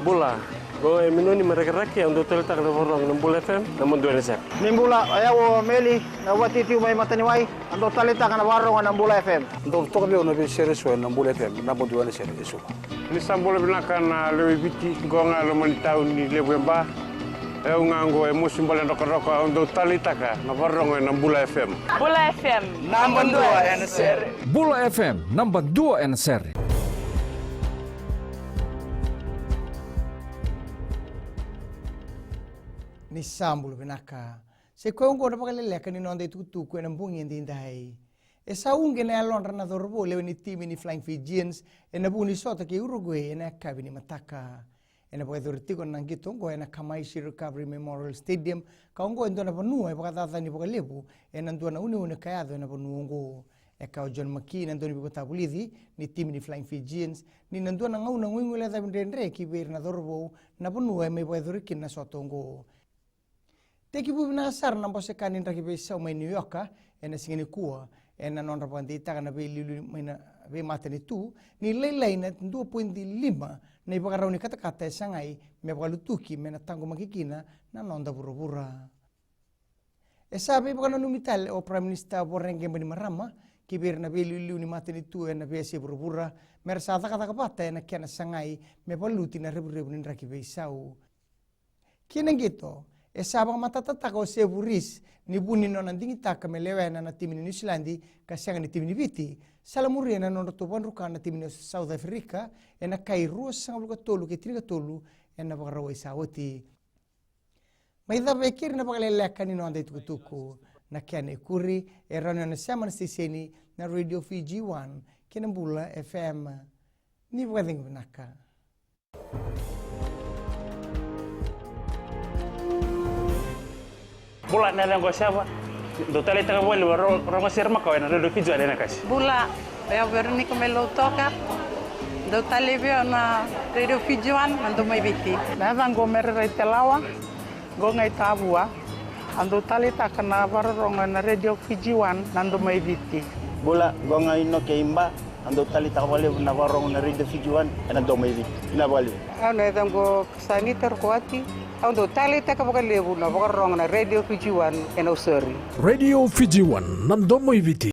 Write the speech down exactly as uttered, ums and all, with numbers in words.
Bula, qo e Minoni mai Rakiraki, au dau taleitaka na vakarorogo na Bula F M, naba dua ena sere. Ni bula, o yau o Meli, na vatitiu mai Mataniwai, au dau taleitaka na vakarorogo na Bula F M. Dau toka vei au na veisere eso ena Bula F M, naba dua ena sere eso. Ni sa bula vinaka na lewe i Viti, qo ga e loma ni tauni levu e Ba. E au ga qo e Mosi Bale Drokadroka, au dau taleitaka na vakarorogo ena Bula F M. Bula F M, naba dua ena sere. Bula F M, naba dua ena sere. Ni sa bula vinaka. Sa i koya oqo na vakaleleka ni noda itukutuku ena bogi edaidai. E sa uqeti na yalodra na cauravou lewe ni timi ni Flying Fijians ena vuku ni sota kei Uruguay ena yakavi ni mataka. Ena vakayacori tiko na qito oqo ena Kamaishi Recovery Memorial Stadium, ka oqo e dua na vanua e vakacacani vakalevu ena dua na uneune ka yaco ena vanua oqo. E kaya o John McKee, na dauniveivakatavulici ni timi ni Flying Fijians, ni na dua na gauna guiguilecavi dredre ki vei ira na cauravou na vanua e mai vakayacori kina na sota oqo. Tekivu vinaka sara na bose ka ni draki veisau mai New York ena siga nikua, ena nodra vakadeitaka na veiliuliu mai na veimatanitu, ni lailai na dua poidi lima na ivakarau ni katakata e sagai me vakalutuki me na taqomaki kina na noda vuravura. E sa veivakananumi tale o Prime Minister Voreqe Bainimarama ki vei ira na veiliuliu ni matanitu ena veiyasai vuravura, me ra sa cakacaka vata ena kena sagai me valuti na revurevu ni draki veisau. Kei na qito, e sa vakamatatataka o Sevu Reece ni vu ni nona digitaka me lewena na timi ni Niusiladi ka sega ni timi ni Viti, salamuria na nodratou vakadruka na timi ni South Africa ena kai ruasagavulu ka tolu kei tinikatolu ena Vakarauwai sa oti. Mai cava e keri na vakaleleka ni noda itukutuku. Na kena ikuri e rawa ni o na sema na siteseni na Radio Fiji One kei na Bula F M. Ni vakacegu vinaka. Bula, na yacaqu o Seva. Dau taleitaka vakalevu na ro-, rogo sere makawa ena Radio Fiji One ena kasi. Bula, o yau Veronica mai Lautoka. Dau talei vei au na Radio Fiji One, na Domo i Viti. Na yacaqu o Mere Raitelawa. Qo ga i Tavua. A dau taleitaka na vakarorogo ena Radio Fiji One, na Domo i Viti. Bula, qo ga i Noke i Ba. A dau taleitaka vakalevu na vakarorogo na Radio Fiji One ena Domo i Viti. Vinaka vakalevu. Au na yacaqu o Sanita Rokoati. Au dau taleitaka vakalevu na vakarorogo na Radio Fiji One ena Nausori. Radio Fiji One, na Domo i Viti.